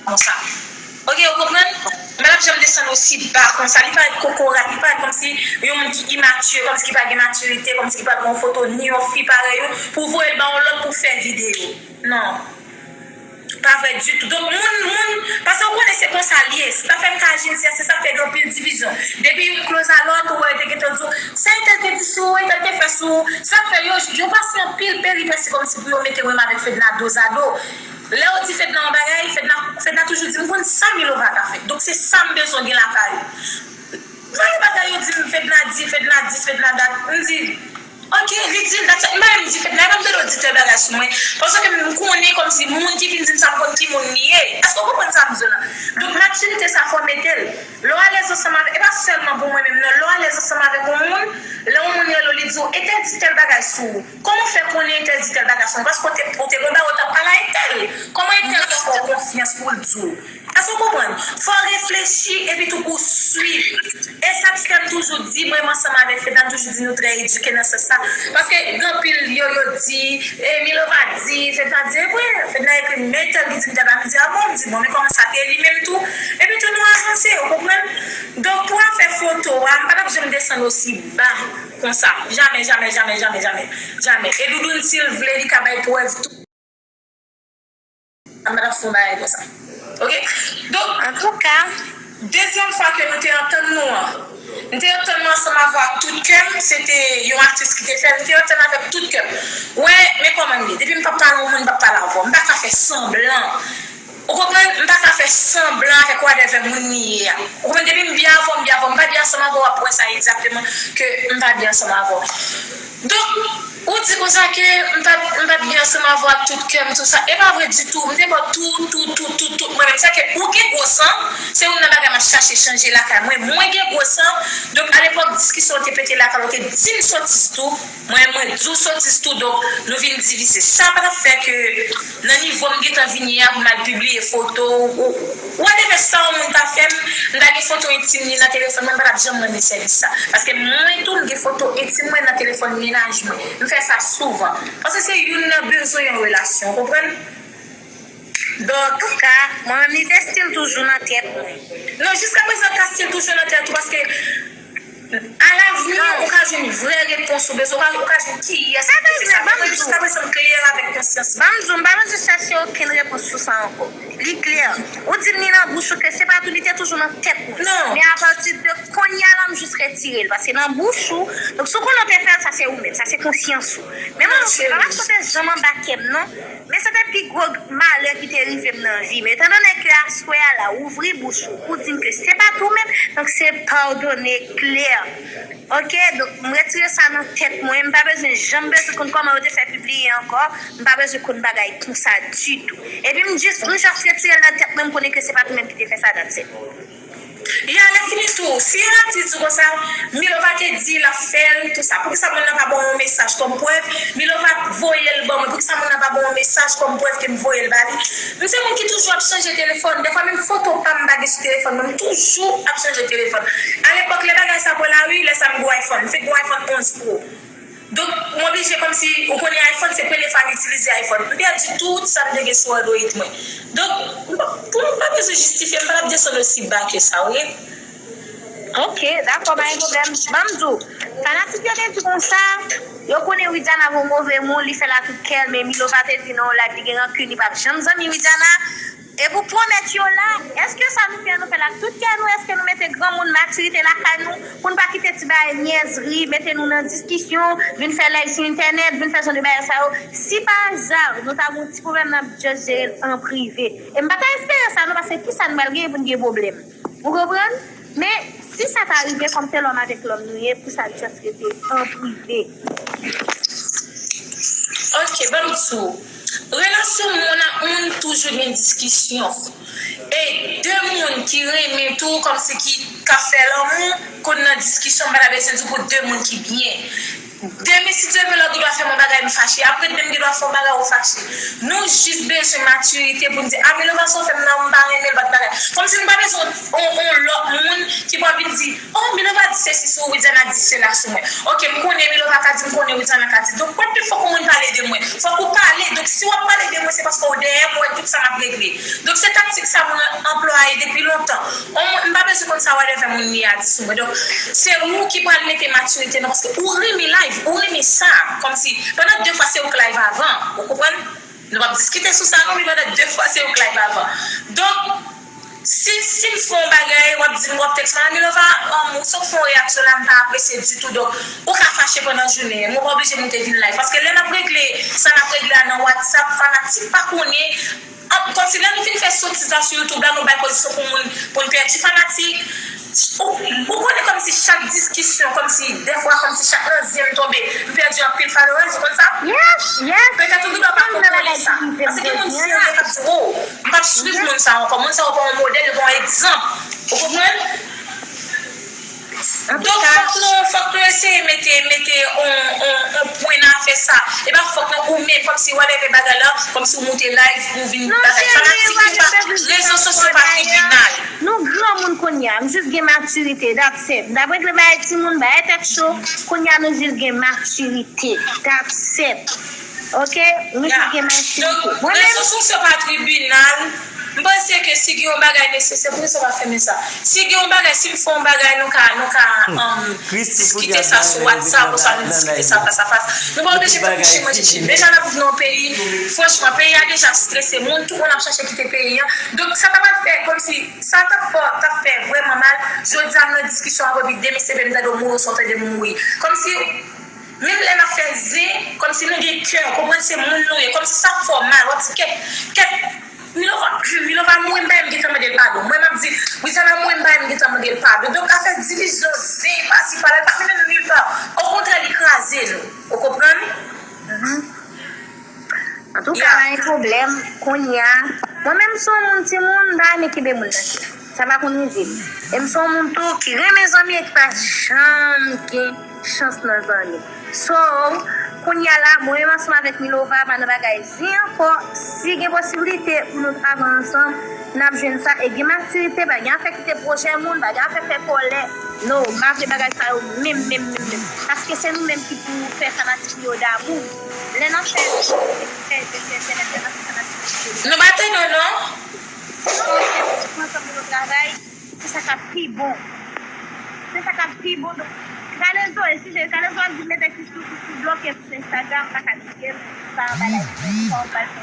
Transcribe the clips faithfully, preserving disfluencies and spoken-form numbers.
Konsa. Ok, ou konprann? M pa t ap janm desann osi ba konsa. Li parèt kokorat, li parèt kòmsi yon moun ki imatye, kòmsi ki pa gen matirite, kòmsi ki pa t gen yon foto ni yon fi parèy ou, pou voye l ba yon lòt pou fè videyo. Non. Pa vre ditou. Donk, moun, moun, paske ou konnen se konsa l ye. Se sa fè m ka aji, se sa k fè gen anpil divizyon. Depi youn kloz a lòt, ou wè, yo te gentan di w, sa entèl te di sou ou, entèl te fè sou ou. Sa k fè yo, yo pase anpil peripesi kòmsi pou yo mete mwen avèk Fedna dozado. Lè yo di Fedna yon bagay, Fedna, Fedna toujou di, "M konn sa Milova ka fè." Donk, se sa m bezwen gen lakay ou. Vale bagay yo di m, Fedna di, Fedna di, Fedna dat. M di, ok, li di l dat, sa, m pa menm di Fedna, e pa m tande w di tèl bagay sou mwen. Paske m konnen kòmsi moun ki vin di m sa, m konn ki moun li ye. Èske w konprann sa m di w la? Donk, matirite sa fò mete l. Lè w alèz ansanm avèk, e pa sèlman pou mwen menm, non. Lè w alèz ansanm avèk yon moun, lè yon moun rele w, li di w, entèl di tèl bagay sou ou. Kòman w fè konnen entèl di tèl bagay sou mwen? Paske w te, w te gen yon bagay w t ap pale a entèl. Kòman entèl ka fè w konfyans pou l di w? Èske w konprann? Fò w reflechi epi tou pou w swiv. E sa k fè m toujou di, mwen, m ansanm avèk Fedna, m toujou di nou trè edike nan sans sa. Paske gen anpil yo, yo di, e Milova di, Fedna di, e vre, Fedna ekri, men tèl ki di m tèl bagay, m di, a bon, m di, bon, men kòman sa te ye li menm tou? Epi tou nou avanse, ou konprann? Donk, pou afè foto a, m pa t ap janm desann osi ba konsa. Jamè, jamè, jamè, jamè, jamè, jamè. E Doudoune, si l vle, li ka bay prèv tou. M pa t ap fè yon bagay konsa. Ok? Donk, antouka, dezyèm fwa ke nou te antann nou an, m te antann nou ansanm avè w ak tout kè m, se te yon aktris ki te fè l, m te antann avèk tout kè m. Wè, men kòman m ye. Depi m p ap pale yon moun, m p ap pale avè w. M pa ka fè sanblan. Ou konprann? M pa ka fè sanblan avèk whatever moun li ye a. Ou konprann? Depi m byen avè w, m byen avè w. M pa byen ansanm avè w, w ap wè sa egzakteman ke m pa byen ansanm avè w. Donk, ou di konsa ke m pa, m pa t byen ansanm avè w ak tout kè m, tou sa. E pa vre ditou. M te ba w tout, tout, tout, tout, tout mwen menm. Sa ke ou gen gwo san, se youn nan bagay m ap chache chanje lakay mwen. Mwen gen gwo san. Donk, alepòk, diskisyon an te pete lakay, ou te di m sotiz tou. Mwen, mwen di w sotiz tou. Donk, nou vin divize. Sa pa t ap fè ke nan nivo m gentan vin ye a pou m al pibliye foto ou, ou, whatever sa yon moun ta fè m, m ta gen foto entim li nan telefòn mwen, m pa t ap janm renmen sèvis sa. Paske mwen tou, m gen foto entim mwen nan telefòn mennaj mwen. M fè sa souvan. Paske se youn nan bezwen yon relasyon, ou konprann? Donk, ka, mwen menm, li te still toujou nan tèt mwen. Non, jiska prezan, l ka still toujou nan tèt ou, paske alavni, ou ka jwenn vrè repons ou bezwen, ou ka, ou ka jwenn kiyès ki te fè sa. Mwen menm, jiska prezan, m klè avèk konsyans mwen. Ban m di w, m pa bezwen chèche okenn repons sou sa ankò. Li klè. Ou di m li nan bouch ou ke se pa tou, li te toujou nan tèt mwen. Non. Men apati de kounye a la, m jis retire l, paske nan bouch ou, donk, si w konnen w te fè l, sa se ou menm, sa se konsyans ou. Men mwen, non, cheri, se pa paske w te janm anba kè m, non. Men se te pi gwo malè ki te rive m nan vi m. Etandone ke aswè a la, ou ouvri bouch ou pou di m ke se pa tou menm, donk se padone klè. Ok, donk m retire sa nan tèt mwen. M pa bezwen, janm bezwen konn kòman yo te fè pibliye ankò. M pa bezwen konn bagay konsa ditou. Epi m jis, m jis retire l nan tèt mwen, m konnen ke se pa tou menm ki te fè sa, that's it. Ya, lè fini tou, si yon atis di w konsa, Milova te di l ap fè l, tou sa, poukisa moun nan pa ban w yon mesaj kòm prèv? Milova voye l ban mwen, poukisa moun nan pa ban w yon mesaj kòm prèv ke m voye l ba li? M se moun ki toujou ap chanje telefòn, dèfwa menm foto pa m m pa gen sou telefòn mwen, m toujou ap chanje telefòn. Alepòk, lè bagay sa pran lari, lè sa m gen iPhone, m fenk gen iPhone onz Pro. Donk, m oblije kòmsi, ou konnen iPhone, se premye fwa m itilize iPhone. M pèdi tout sa m te gen sou Android mwen. Donk, m pa, pou m pa bezwen jistifye, m pa t ap desann osi ba ke sa, ok? Ok, dakò, pa gen pwoblèm. Ban m di w, fanatik yo te di konsa, yo konnen Widiana gon move moun, li fè l a tout kè l, men Milova te di nan yon live li gen rankin, li p ap janm zanmi Widiana. E pou pwomèt yo la, èske sa nou fè, nou fè l ak tout kè nou? Èske nou mete granmoun, matirite lakay nou, pou n pa kite ti bagay nyèzri mete nou nan diskisyon, vin fè live sou entènèt, vin fè jan de bagay sa yo? Si pa aza nou ta gen yon ti pwoblèm, n ap just jere l an prive. E m pa ka espere sa non, paske kisa n pral genyen pou n gen pwoblèm? Ou konprann? Men, si sa ta rive, kòm se lòm avèk lòm nou ye, pou sa just rete an prive. Ok, ban m di w. Relasyon moun ak moun toujou gen diskisyon. E de moun ki renmen tou, kòmsi ki ka fè lanmou, konn nan diskisyon, m pa ta bezwen di w pou de moun ki byen. Demen, si Dye vle, lòt ou dwa fè m yon bagay, m fache. Apre demen, m gen dwa fè yon bagay, ou fache. Nou jis bezwen matirite pou n di, a, Milova sa w fè m nan, m pa renmen l, bat bagay. Kòmsi nou pa bezwen yon, yon lòt moun ki pral vin di, o, Milova di sesi sou ou, Widiana di sela sou mwen. Ok, m konnen Milova ka di, m konnen Widiana ka di. Donk, what the fuck, yon moun pale de mwen. Fòk ou pale, donk, Si w ap pale de mwen, se paske w dèyè m, ou wè tout sa m ap regle. Donk, se taktik sa mwen anplwaye depi lontan. On moun, m pa bezwen konn sa whatever moun li a di sou mwen. Donk, se ou ki pral mete matirite nan, paske ou renmen live, ou renmen sa. Kòmsi, pandan de fwa, se ou k live avan. Ou konprann? Nou p ap diskite sou sa, non, men pandan de fwa, se ou k live avan. Donk, si, si m fè yon bagay, w ap di m, w ap tèks mwen, Milova, um, ou sot fè yon reyaksyon la, m pa apresye ditou. Donk, ou ka fache pandan jounen an, mwen pa oblije moute vin live. Paske lè n ap regle sa n ap regle a nan WhatsApp, fanatik pa konnen. An, kòmsi lè nou fin fè sotiz la sou YouTube la, nou bay pozisyon pou moun, pou n pèdi fanatik. Ou, ou konnen kòmsi chak diskisyon, kòmsi dèfwa, kòmsi chak nan zye m tonbe, m pèdi anpil followers, ou konn sa? Yes, yes. Petèt ou gendwa pa konprann sa. Paske gen moun si yo k ap di, oh, m p ap swiv moun sa ankò. Moun sa yo pa yon modèl, yo pa yon egzanp. Ou konprann? Donk, fòk nou, fòk nou eseye mete, mete on, on, on pwen nan afè sa. E pa fòk nou, ou menm, kòmsi whatever bagay la, kòmsi ou moute live pou vin bagay. Fanatik yo pa, rezo sosyo pa tribinal. Nou granmoun kounye a, m jis gen matirite, that's it. M t ap regle bagay timoun, bagay tèt cho, kounye a nou jis gen matirite, that's it. Ok? Nou jis gen matirite. Donk, rezo sosyo pa tribinal, m panse ke si gen yon bagay nesesè, poukisa w pa fèmen sa? Si gen yon bagay, si m fè yon bagay, nou ka, nou ka, um, diskite sa sou WhatsApp, oswa nou diskite sa fas a fas. Nou pa oblije fè kouche manje chip. Deja n ap viv nan yon peyi, franchman, peyi a deja strese, moun, tout moun ap chache kite peyi an. Donk, sa ta pral fè kòmsi, sa ta fè, ta fè vrèman mal. Jodi a, m nan diskisyon avè w, epi demen se demen m tande w mouri, oswa w tande m mouri. Kòmsi, menm lè n ap fè zen, kòmsi nou gen kè, konprann se moun nou ye, kòmsi sa fè w mal, w ap di, kèt, kèt, Milova, Milova mouri, m pa menm gentan mande l padon. Mwen, m ap di, Widiana mouri, m pa menm gentan mande l padon. Donk, afè divizyon, zen, pasi, pala, li pa mennen nou nil pa. Okontrè, li kraze nou. Ou konprann? Antouka, pa gen pwoblèm. Kounye a, mwen menm, m se yon moun, timoun, m pa renmen kenbe moun nan kè. Sa pa konn rive m. E m se yon moun tou ki renmen zanmi e ki pa janm gen chans nan zanmi. So, kounye a la, mwen menm ansanm avèk Milova pa nan bagay zen ankò. Si gen posiblite pou nou travay ansanm, n ap jwenn sa. E gen matirite, pa gen afè kite pwojè moun, pa gen afè fè kòlè. No, m pa vle bagay sa yo menm, menm, menm, menm. Paske se nou menm ki pou fè fanatik yo damou. Lè n ap fè, fè, fè, fè, fè, fè, fè fanatik yo damou. Nou pa tande w, non? Ansanm pou nou travay. Se sa k ap pi bon. Se sa k ap pi bon. Donk, Kalezo, e si se Kalezo ap di mete kis sou, kis sou, bloke m sou Instagram, pa ka tcheke m, pa anba live mwen, pa anba l fè.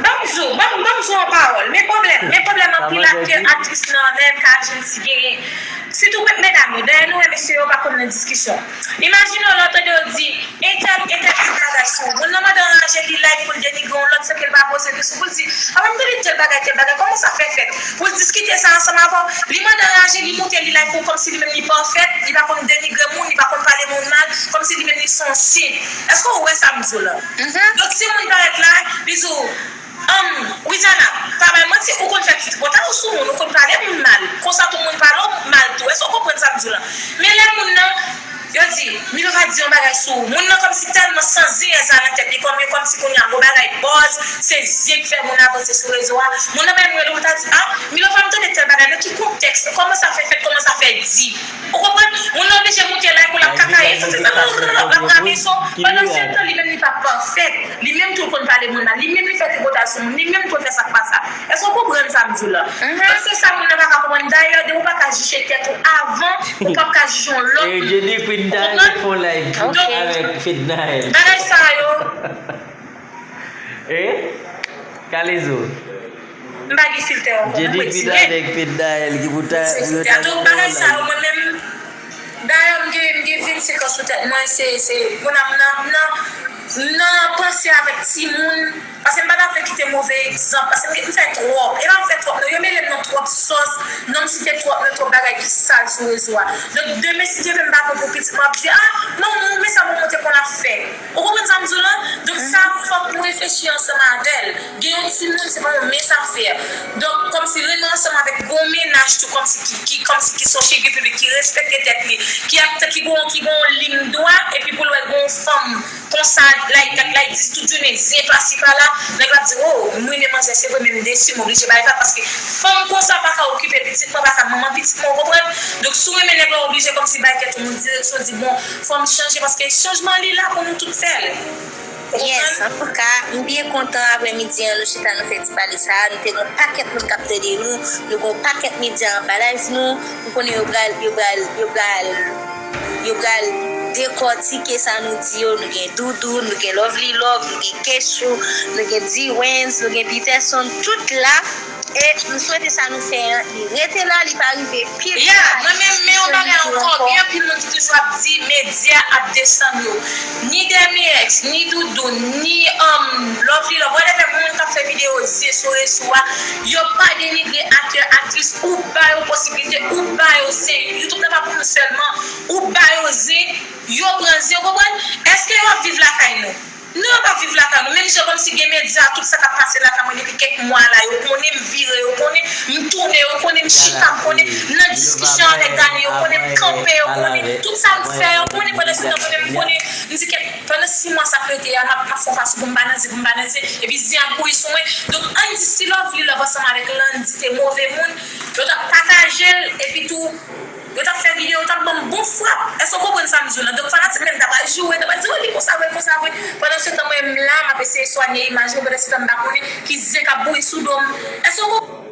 Ban m di w, ban m, ban m di w yon pawòl. Men pwoblèm, men pwoblèm anpil aktè, aktris nan, nan M K Agency genyen. Sitou medam yo, dèyè nou wè mesye yo pa konn nan diskisyon. Imajine w lè w tande yo di, entèl, entèl di bagay sou ou. Moun nan mande anraje li live pou l denigre yon lòt san ke l pa poze kesyon pou l di, apa m tande tèl bagay, tèl bagay, kòman sa fè fèt? Pou l diskite sa ansanm avè w. Li mande anraje, li moute li live pou kòmsi li menm li pafè, li pa konn denigre moun, li pa konn pale moun mal, kòmsi li menm li se yon sen. Èske w wè sa m di w la? Donk, si moun parèt la, li di w, Ann, Widiana, pa bay manti, ou konn fè ti tripotay ou sou moun, ou konn pale moun mal. Konsa tou moun pale w mal tou. Èske w konprann sa m di w lan? Men lè moun nan, yo di, Milova di yon bagay sou ou. Moun nan kòmsi tèlman san ziyèza nan tèt li, kòm yo kòmsi kounye a gon bagay buzz, se zye k fè moun avanse sou rezo a. Moun nan menm rele w, ta di, a, Milova, m tande tèl bagay, nan ki kontèks, kòman sa fè fèt, kòman sa fè di? Ou konprann? Moun nan oblije moute live pou l ap kakaye, soti sa, l ap rape son. Pandan se tan, li menm li pa pafè. Li menm tou l konn pale moun mal. Li menm li fè tripotay sou moun. Li menm tou l fè sa k pa sa. Èske w konprann sa m di w la? Donk, se sa moun nan pa ka konprann. Dayè, depi w pa ka jije tèt ou avan, ou p ap ka jije yon lòt moun. Ou konprann? Donk, bagay sa yo, Eh? Kalezo. M pa gen filtè ankò, mwen retire. Jedi Pita avèk Pete Dayèl ki pou ta, pou yo ta. Donk, bagay sa yo, mwen menm, dayè, m gen, m gen vennsenk an sou tèt mwen, se, se, moun ap nan, nan, nan panse avèk timoun, paske m pa ta vle kite move egzanp, paske m, m fè twòp, e pa m fè twòp, non, yo mele m nan twòp sòs, non, m site twòp, nan twòp bagay ki sal sou rezo a. Donk, demen, si Dye vle, m pa konn pou pitit mwen ap di, a, manman, men sa manman te konn ap fè. Ou konprann sa m di w lan? Donk, sa, fòk nou reflechi ansanm avè l. Gen yon timoun, se pa yon mens afè. Donk, kòmsi renmen ansanm avèk yon mennaj tou, kòmsi ki, ki, kòmsi ki se yon figi piblik, ki respekte tèt li, ki ap, ki gon, ki gon lim dwa, epi pou l wè gon fanm konsa, like, like, like, dis tout jounen, zen pasi pala, nèg la ap di, oh, m renmen manzè, se vre, men m desi, m oblije bay vag, paske fanm konsa pa ka okipe pitit mwen, pa ka manman pitit mwen, ou konprann? Donk, si w renmen nèg la, w oblije kòmsi bay tèt ou yon direksyon, di, bon, fò m chanje, paske chanjman li la pou nou tout fè l. Yes, antouka, m byen kontan aprè midi an nou chita nou fè ti pale sa a. Nou te gen yon pakèt moun k ap tande nou, nou gen yon pakèt medya anba live nou. M konnen yo pral, yo pral, yo pral, yo pral dekòtike sa nou di yo. Nou gen Doudou, nou gen Lovely Love, nou gen Kechou, nou gen D-Wens, nou gen Peterson, tout la. E m swete sa nou fè an, li rete la, li pa rive pi lwen. Ya, mwen menm, men yon bagay ankò, gen anpil moun ki toujou ap di medya ap desann yo. Ni Dermy'X, ni Doudou, ni um, Lovely Love, whatever, moun k ap fè videyo zye sou rezo a, yo pa denigre aktè, aktris, ou ba yo posiblite, ou ba yo, se YouTube nan pa pou nou sèlman, ou ba yo zen, yo pran zen, ou konprann? Èske yo ap viv lakay nou? Non, yo pa viv lakay nou. Menm jan kòmsi gen medya, tout sa k ap pase lakay mwen depi kèk mwa la, yo konnen, m vire, yo konnen, m tounen, yo konnen, m chita, m konnen, nan diskisyon avèk Dani, yo konnen, m kanpe, yo konnen, tout sa m fè, yo konnen, pandan se tan mwen menm, m konnen, m di kèk, pandan sis mwa sa k rete a, m ap, m ap fè yon fason pou m pa nan zen, pou m pa nan zen, epi zen ap bouri sou mwen. Donk, ann di si Lovely Love ansanm avèk Landy te move moun, yo t ap pataje l, epi tou, yo t ap fè videyo, yo t ap ban m bon frap. Èske w konprann sa m di w lan? Donk, fanatik mwen ta pral joure, ta pral di, "Oh, li konsa vre, li konsa vre." Pandan se tan, mwen menm la, m ap eseye swanye imaj mwen, pandan se tan, m pa konnen ki zen k ap bouri sou do m. Èske w konprann?